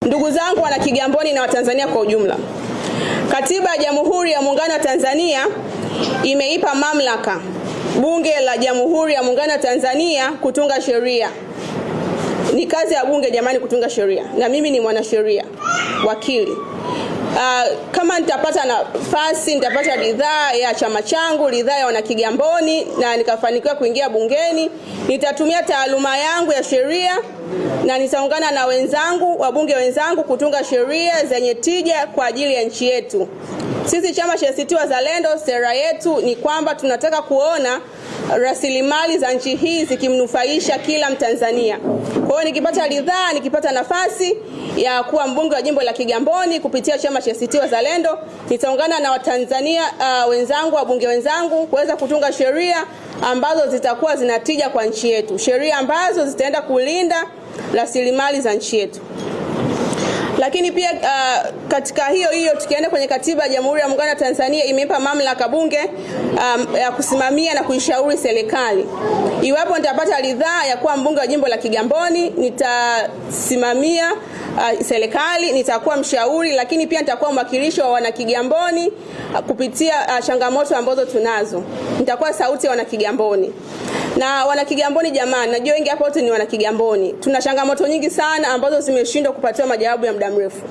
Ndugu zangu wana Kigamboni na Watanzania kwa ujumla, Katiba ya Jamhuri ya Muungano wa Tanzania imeipa mamlaka Bunge la Jamhuri ya Muungano wa Tanzania kutunga sheria. Ni kazi ya bunge jamani, kutunga sheria, na mimi ni mwanasheria wakili. Kama nitapata nafasi, nitapata ridhaa ya chama changu, ridhaa ya wanakigamboni na nikafanikiwa kuingia bungeni, nitatumia taaluma yangu ya sheria na nitaungana na wenzangu, wabunge wenzangu kutunga sheria zenye tija kwa ajili ya nchi yetu. Sisi chama cha ACT Wazalendo, sera yetu ni kwamba tunataka kuona rasilimali za nchi hii zikimnufaisha kila Mtanzania. Kwa hiyo nikipata ridhaa, nikipata nafasi ya kuwa mbunge wa jimbo la Kigamboni kupitia chama cha ACT Wazalendo, nitaungana na Watanzania wenzangu, wabunge wenzangu kuweza kutunga sheria ambazo zitakuwa zinatija kwa nchi yetu, sheria ambazo zitaenda kulinda rasilimali za nchi yetu. Lakini pia katika hiyo hiyo tukienda kwenye katiba ya Jamhuri ya Muungano wa Tanzania imeipa mamlaka bunge ya kusimamia na kuishauri serikali. Iwapo nitapata ridhaa ya kuwa mbunge wa jimbo la Kigamboni, nitasimamia serikali, nitakuwa mshauri, lakini pia nitakuwa mwakilishi wa wanakigamboni kupitia changamoto ambazo tunazo. Nitakuwa sauti ya wanakigamboni. Na wanakigamboni jamani, najua wengi hapa wote ni wanakigamboni. Tuna changamoto nyingi sana ambazo zimeshindwa kupatiwa majawabu ya muda mrefu,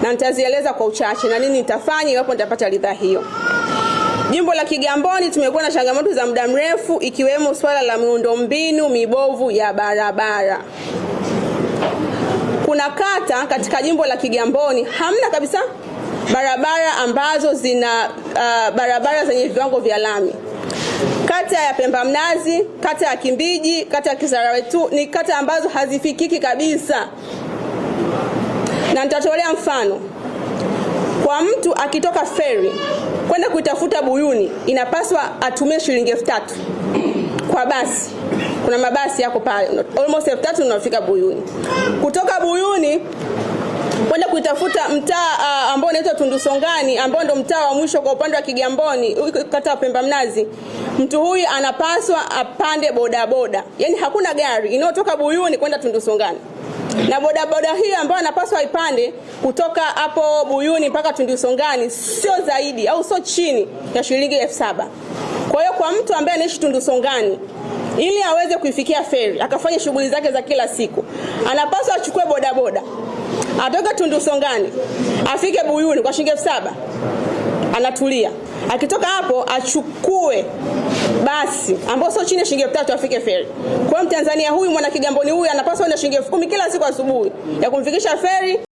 na nitazieleza kwa uchache na nini nitafanya iwapo nitapata ridhaa hiyo. Jimbo la Kigamboni tumekuwa na changamoto za muda mrefu ikiwemo swala la miundombinu mibovu ya barabara. Kuna kata katika jimbo la Kigamboni hamna kabisa barabara ambazo zina barabara zenye viwango vya lami. Kata ya Pemba Mnazi, kata ya Kimbiji, kata ya Kisarawe tu ni kata ambazo hazifikiki kabisa, na nitatolea mfano kwa mtu akitoka feri kwenda kuitafuta Buyuni inapaswa atumie shilingi 3,000 kwa basi. Kuna mabasi yako pale almost 3,000 unafika Buyuni. Kutoka Buyuni kwenda kuitafuta mtaa ambao unaitwa Tundusongani ambao ndo mtaa wa mwisho kwa upande wa Kigamboni, kata ya Pemba Mnazi, mtu huyu anapaswa apande bodaboda. Yaani hakuna gari inayotoka Buyuni kwenda Tundusongani, na bodaboda hiyo ambayo anapaswa aipande kutoka hapo Buyuni mpaka Tundusongani sio zaidi au sio chini ya shilingi 7,000. Kwa hiyo kwa mtu ambaye anaishi Tundusongani ili aweze kuifikia feri akafanya shughuli zake za kila siku, anapaswa achukue bodaboda atoke Tundusongani afike Buyuni kwa shilingi 7,000, anatulia. Akitoka hapo achukue basi ambao sio chini ya shilingi 3,000 afike feri. Kwa hiyo Mtanzania huyu mwana Kigamboni huyu anapaswa na shilingi 10,000 kila siku asubuhi ya kumfikisha feri.